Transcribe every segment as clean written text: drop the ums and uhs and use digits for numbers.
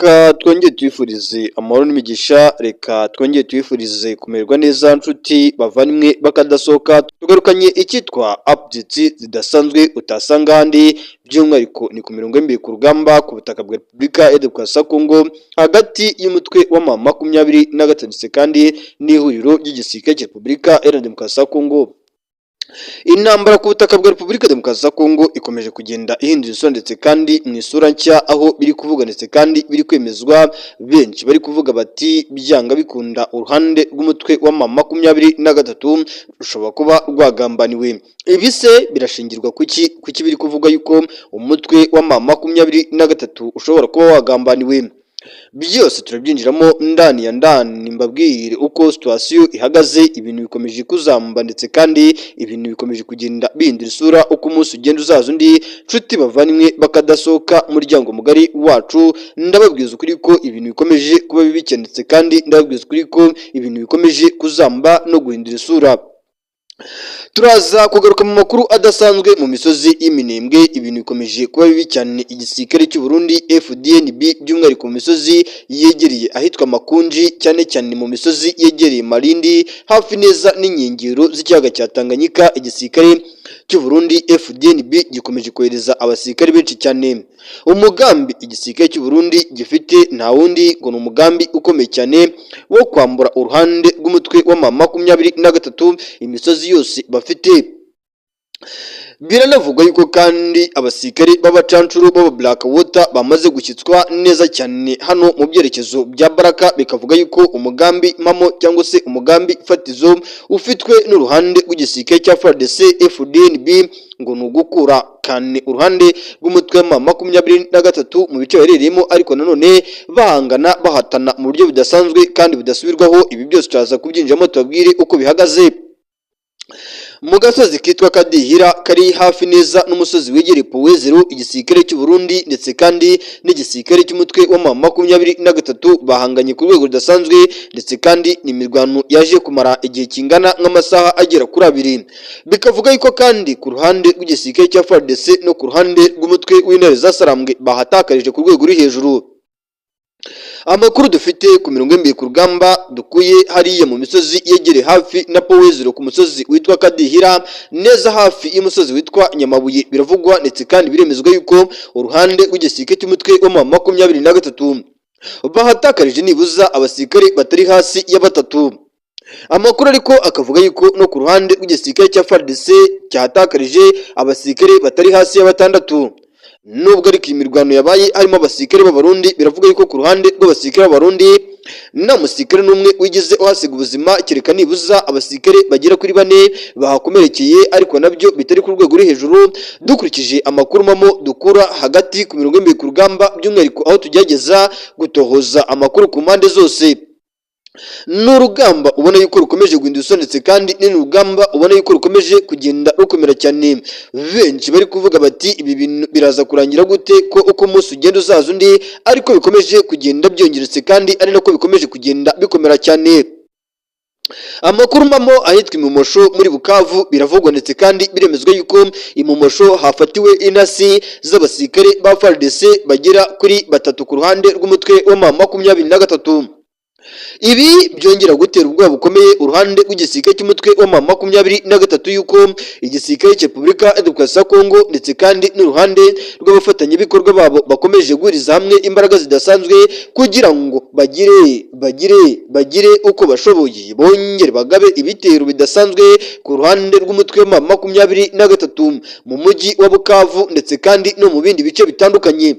Reka twongere tubifurize amahoro n'imigisha, reka twongere tubifurize kumererwa neza nshuti bavandimwe bakadasohoka. Tugarukanye icyitwa updates zidasanzwe utasanga ahandi, by'umwihariko ni ku mirongo y'imbere ku rugamba ku butaka bwa Repubulika ya Demokarasi ya Kongo, hagati y'umutwe wa M23 ndetse kandi n'ihuriro ry'igisirikare cya Repubulika Iharanira Demokarasi ya Kongo. Intambara ku butaka bwa Repubulika ya Demokarasi ya Kongo ikomeje kugenda ihindura isura ndetse kandi mu isura nshya, aho biri kuvuga ndetse kandi biri kwemezwa, benshi bari kuvuga bati byanga bikunda uruhande rw'umutwe wa M23 rushobora kuba rwagambaniwe. Ibi se birashingirwa kuki? Kuki biri kuvuga yuko umutwe wa M23 ushobora kuba wagambaniwe? Byose turabyinjiramo ndani ya ndani, mbabwire uko situation ihagaze. Ibintu bikomeje kuzamba ndetse kandi ibintu bikomeje kugenda bihindura isura uko umunsi ugenda uzaza undi. Nshuti bavandimwe bakadasohoka, umuryango mugari wacu, ndababwiza ukuri ko ibintu bikomeje kuba bibi cyane, ndetse kandi ndababwiza ukuri ko ibintu bikomeje kuzamba no guhindura isura. Turaza kugaruka mu makuru adasanzwe mu misozi y'Iminembwe. Ibintu bikomeje kuba bibi cyane. Igisirikare cy'u Burundi FDNB, by'umwihariko mu misozi yegereye ahitwa Makunji, cyane cyane mu misozi yegereye Malindi, hafi neza n'inkengero z'ikiyaga cya Tanganyika, igisirikare cy'u Burundi FDNB gikomeje kohereza abasirikare benshi cyane. Umugambi igisirikare cy'u Burundi gifite nta wundi, ngo ni umugambi ukomeye cyane wo kwambura uruhande rw'umutwe wa M23 imisozi yose bafite. Biranavugwa yuko kandi abasirikare b'abacancuro b'aba Black Water bamaze gushyitswa neza cyane hano mu byerekezo bya Baraka, bikavuga yuko umugambi mpamo cyangwa se umugambi fatizo ufitwe n'uruhande rw'igisirikare cya FARDC FDNB ngo ni ugukura kane uruhande rw'umutwe wa 23 mu bice baherereyemo, ariko nanone bahangana, bahatana mu buryo budasanzwe kandi budasubirwaho. Ibi byose turaza kubyinjiramo, tubabwire uko bihagaze. Mu gasozi kitwa Kadihira kari hafi neza n'umusozi wegereye Powezero, igisirikare cy'u Burundi ndetse kandi n'igisirikare cy'umutwe wa M23 bahanganye ku rwego rudasanzwe, ndetse kandi ni imirwano yaje kumara igihe kingana nk'amasaha agera kuri 2. Bikavuga yuko kandi ku ruhande rw'igisirikare cya FARDC no ku ruhande rw'umutwe w'intare za Sarambwe bahatakarije ku rwego ruri hejuru. Amakuru dufite ku mirongo y'imbere ku rugamba dukuye hariya mu misozi yegereye hafi na Powezero, ku musozi witwa Kadihira, neza hafi y'umusozi witwa Nyamabuye, biravugwa ndetse kandi biremezwa yuko uruhande rw'igisirikare cy'umutwe wa 23 bahatakarije nibuza abasirikare batari hasi ya batatu. Amakuru ariko akavuga yuko no ku ruhande rw'igisirikare cya FARDC cyahatakarije abasirikare batari hasi ya batandatu. Nubwo ariko iyi mirwano yabaye harimo abasirikare b'Abarundi, biravuga yuko ku ruhande rw'abasirikare b'Abarundi nta musirikare n'umwe wigeze uhasiga ubuzima, kereka nibuza abasirikare bagera kuri bane bahakomerekeye, ariko nabyo bitari ku rwego ruri hejuru, dukurikije amakuru mamo dukura hagati ku mirongo y'imbere ku rugamba, by'umwihariko aho tugerageza gutohoza amakuru ku mpande zose. Ni urugamba ubona yuko rukomeje guhindura isura, ndetse kandi ni urugamba ubona yuko rukomeje kugenda rukomera cyane. Benshi bari kuvuga bati ibi bintu biraza kurangira gute, ko uko umunsi ugenda uzaza undi ariko bikomeje kugenda byongeretse, kandi ari nako bikomeje kugenda bikomera cyane. Amakuru mamo ahitwa Imumosho muri Bukavu, biravugwa ndetse kandi biremezwa yuko Imumosho hafatiwe intasi z'abasirikare ba FARDC bagera kuri batatu ku ruhande rw'umutwe wa 23. Ibi byongera gutera ubwoba bukomeye uruhande rw'igisirikare cy'umutwe wa 23 yuko igisirikare cya Repubulika ya Demokarasi ya Kongo ndetse kandi n'uruhande rw'abafatanyabikorwa babo bakomeje guhuriza hamwe imbaraga zidasanzwe kugira ngo bagire uko bashoboye bongere bagabe ibitero bidasanzwe ku ruhande rw'umutwe wa 23 mu mujyi wa Bukavu ndetse kandi no mu bindi bice bitandukanye.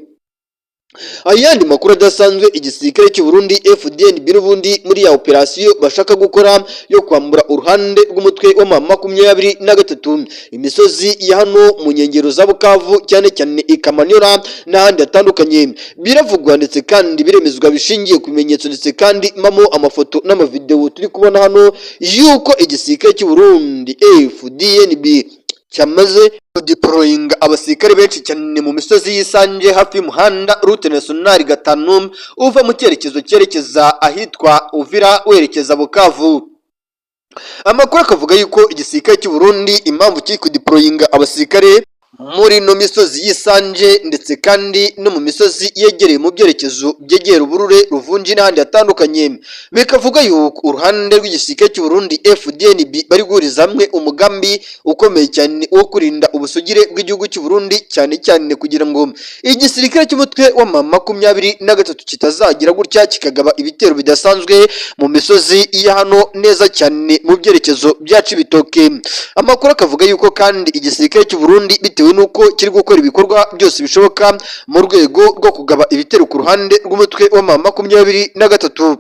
Ayandi makuru adasanzwe, igisirikare cy'u Burundi FDNB n'ubundi muri ya operasiyo bashaka gukora yo kwambura uruhande rw'umutwe wa 23 imisozi ya hano mu nkengero za Bukavu, cyane cyane i Kamanyola n'ahandi hatandukanye, biravugwa ndetse kandi biremezwa bishingiye ku bimenyetso ndetse kandi mamo amafoto n'amavideo turi kubona hano yuko igisirikare cy'u Burundi FDNB cyamaze kudeployinga abasirikare benshi cyane mu misozi y'Isange, hafi y'umuhanda route nationale 5 uva mu cyerekezo cyerekeza ahitwa Uvira werekeza Bukavu. Amakuru akavuga yuko igisirikare cy'u Burundi impamvu kiri kudeployinga abasirikare Muri ino misozi y'Isanje ndetse kandi no mu misozi yegereye mu byerekezo byegera Uburure, Ruvungi n'ahandi hatandukanye, bikavuga yuko uruhande rw'igisirikare cy'u Burundi FDNB bari guhuriza hamwe umugambi ukomeye cyane wo kurinda ubusugire bw'igihugu cy'u Burundi, cyane cyane kugira ngo igisirikare cy'umutwe wa M23 kitazagira gutya kikagaba ibitero bidasanzwe mu misozi ya hano neza cyane mu byerekezo bya Cibitoke. Amakuru akavuga yuko kandi igisirikare cy'u Burundi bitewe n'uko kiri gukora ibikorwa byose bishoboka mu rwego rwo kugaba ibitero ku ruhande rw'umutwe wa M23,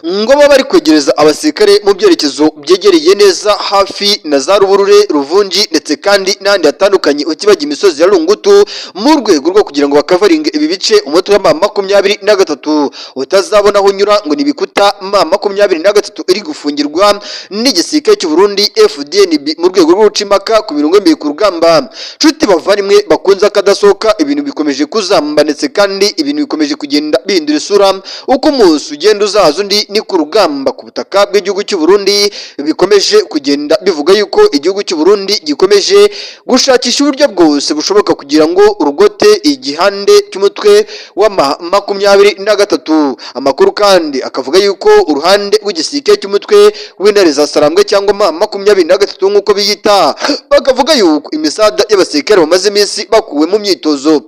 ngo baba bari kwegereza abasirikare mu byerekezo byegereye neza hafi na za Ruburure, Ruvungi ndetse kandi n'ahandi hatandukanye, utibagiye imisozi ya Rungutu, mu rwego rwo kugira ngo bakavaringe ibi bice umutwe wa M23 utazabona aho unyura, ngo ni ibikuta M23 iri gufungirwa n'igisirikare cy'u Burundi FDNB mu rwego rwo guca impaka ku mirongo y'imbere ku rugamba. Nshuti bavandimwe bakunze akadasohoka, ibintu bikomeje kuzamba ndetse kandi ibintu bikomeje kugenda bihindura isura uko umunsi ugenda uzaza undi. Ni ku rugamba ku butaka bw'igihugu cy'u Burundi, bikomeje kugenda bivuga yuko igihugu cy'u Burundi gikomeje gushakisha uburyo bwose bushoboka kugira ngo rugote igihande cy'umutwe wa M23. Amakuru kandi akavuga yuko uruhande rw'igisirikare cy'umutwe w'intare za Sarambwe cyangwa M23 nk'uko biyita, bakavuga yuko imisada y'abasirikare bamaze iminsi bakuwe mu myitozo,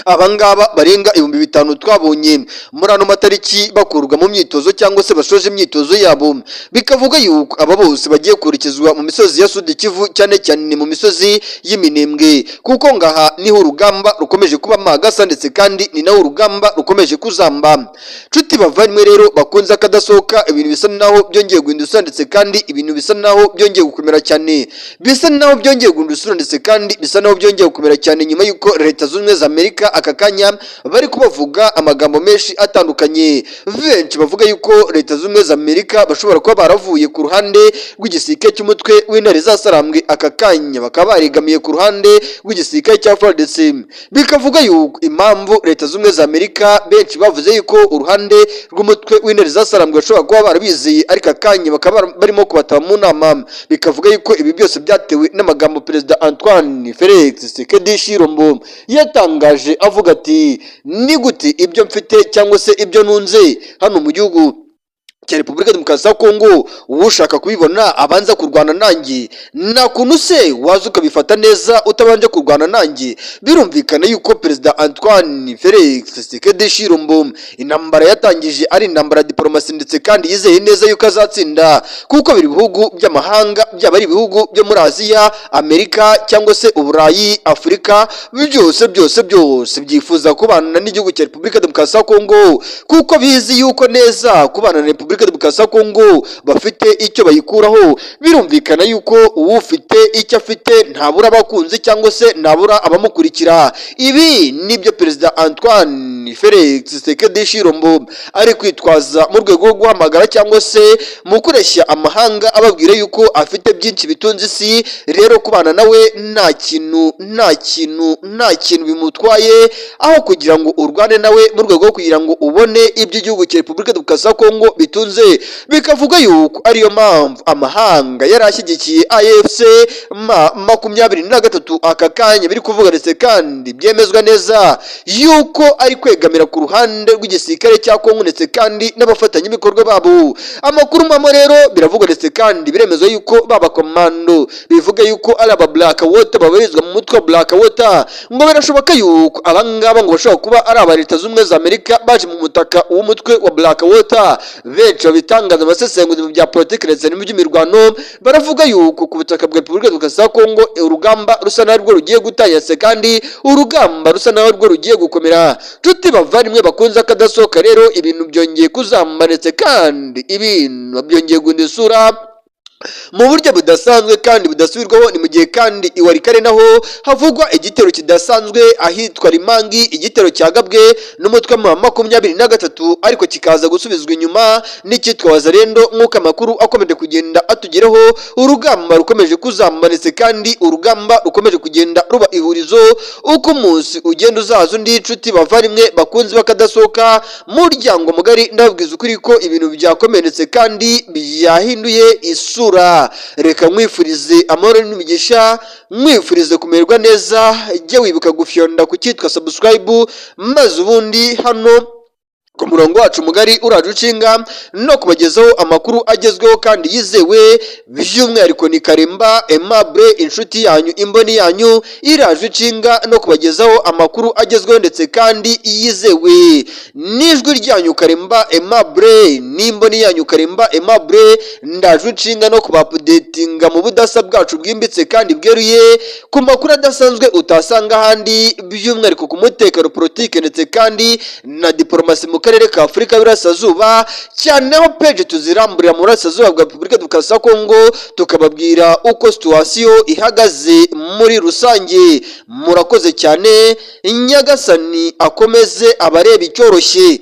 abangaba barenga 5000 twabonye muri ano matariki bakurwa mu myitozo cyangwa se basoje imyitozo yabo, bikavuga yuko aba bose bagiye kwerekezwa mu misozi ya Sud Kivu, cyane cyane mu misozi y'Iminembwe, kuko ngaha niho urugamba rukomeje kuba magasa ndetse kandi ni naho urugamba rukomeje kuzamba. Nshuti bavandimwe rero bakunze akadasohoka, ibintu bisa naho byongeye guhindura isura ndetse kandi ibintu bisa naho byongeye gukomera cyane, bisa naho byongeye guhindura isura ndetse kandi bisa naho byongeye gukomera cyane nyuma y'uko Leta Zunze Ubumwe za Amerika aka kanya bari kubavuga amagambo menshi atandukanye. Benshi bavuga yuko Leta Zunze Ubumwe za Amerika bashobora kuba baravuye ku ruhande rw'igisirikare cy'umutwe w'intare za Sarambwe, aka kanya bakaba baregamiye ku ruhande rw'igisirikare cya FARDC. Bikavuga yuko impamvu Leta Zunze Ubumwe za Amerika, benshi bavuze yuko uruhande rw'umutwe w'intare za Sarambwe bashobora kuba barabizeye, ariko akanya bakaba barimo kubataba mu nama, bikavuga yuko ibi byose byatewe n'amagambo Perezida Antoine Felix Tshisekedi Tshilombo yatangaje avuga ati: "Ni gute ibyo mfite cyangwa se ibyo ntunze hano mu gihugu cya Repubulika Demokarasi ya Kongo, ushaka kubibona abanza kurwana nanjye? Nta kuntu se waza ukabifata neza utabanje kurwana nanjye?" Birumvikana yuko Perezida Antoine Felix Tshisekedi Tshilombo intambara yatangije ari intambara ya diplomasi, ndetse kandi yizeye neza yuko azatsinda, kuko biri bihugu by'amahanga, byaba ari ibihugu byo muri Aziya, Amerika cyangwa se Uburayi, Afurika, byose byose byose byifuza kubana n'igihugu cya Repubulika Demokarasi ya Kongo, kuko bizi yuko neza kubana na Repubulika Demokarasi ya Kongo bafite icyo bayikuraho. Birumvikana yuko uwufite icyo afite ntabura abakunzi cyangwa se ntabura abamukurikira. Ibi nibyo Perezida Antoine Felix Tshisekedi Tshilombo ari kwitwaza mu rwego rwo guhamagara cyangwa se mu kureshya amahanga, ababwira yuko afite byinshi bitunze isi, rero kubana nawe nta kintu, nta kintu, nta kintu bimutwaye, aho kugira ngo urwane nawe mu rwego rwo kugira ngo ubone ibyo igihugu cya Repubulika Demokarasi ya Kongo bitunze. Bikavuga yuko ariyo mpamvu amahanga yari ashyigikiye AFC M23 aka kanya biri kuvuga, ndetse kandi byemezwa neza yuko ari kwegamira ku ruhande rw'igisirikare cya Kongo ndetse kandi n'abafatanyabikorwa babo. Amakuru mpamo rero biravugwa ndetse kandi biremezwa yuko baba komando, bivuga yuko ari aba Black Water babarizwa mu mutwe wa Black Water, ngo birashoboka yuko abangaba ngo bashobora kuba ari aba Leta Zunze Ubumwe za Amerika baje mu mutaka w'umutwe wa Black Water. Benshi babitangaza, abasesenguzi mu bya politiki ndetse n'iby'imirwano, baravuga yuko ku butaka bwa Repubulika Demokarasi ya Kongo urugamba rusa naho rwo rugiye gutangira se, kandi urugamba rusa naho rwo rugiye gukomera. Nshuti bavandimwe bakunze akadasohoka rero, ibintu byongeye kuzamba ndetse kandi ibintu byongeye guhindura isura mu buryo budasanzwe kandi budasubirwaho. Ni mu gihe kandi i Walikale naho havugwa igitero kidasanzwe ahitwa Rimangi, igitero cyagabwe n'umutwe wa 23 ariko kikaza gusubizwa inyuma n'icyitwa Wazalendo, nk'uko amakuru akomeje kugenda atugeraho. Urugamba rukomeje kuzamba ndetse kandi urugamba rukomeje kugenda ruba ihurizo uko umunsi ugenda uzaza undi. Nshuti bavandimwe bakunze bakadasohoka, muryango mugari, ndababwiza ukuri ko ibintu byakomeretse kandi byahinduye isura. rutura. Reka nkwifurize amahoro n'imigisha, nkwifurize kumererwa neza. Jya wibuka gufyonda ku cyitwa subscribe, maze ubundi hano ku murongo wacu mugari uraje ushinga no kubagezaho amakuru agezweho kandi yizewe. By'umwihariko ni Karemba Aimable, inshuti yanyu, imboni yanyu, iraje inshinga no kubagezaho amakuru agezweho ndetse kandi yizewe. N'ijwi ryanyu Karemba Aimable, n'imboni yanyu Karemba Aimable, ndaje inshinga no kubaupdatinga mu budasa bwacu bwimbitse kandi bweruye ku makuru adasanzwe utasanga ahandi, by'umwihariko ku mutekano, politike ndetse kandi na diporomasi mu karere ka Afurika y'Iburasirazuba, cyane aho peje tuziramburira mu burasirazuba bwa Repubulika Demokarasi ya Kongo, tukababwira uko situation ihagaze muri rusange. Murakoze cyane, Nyagasani akomeze abareba icyoroshye.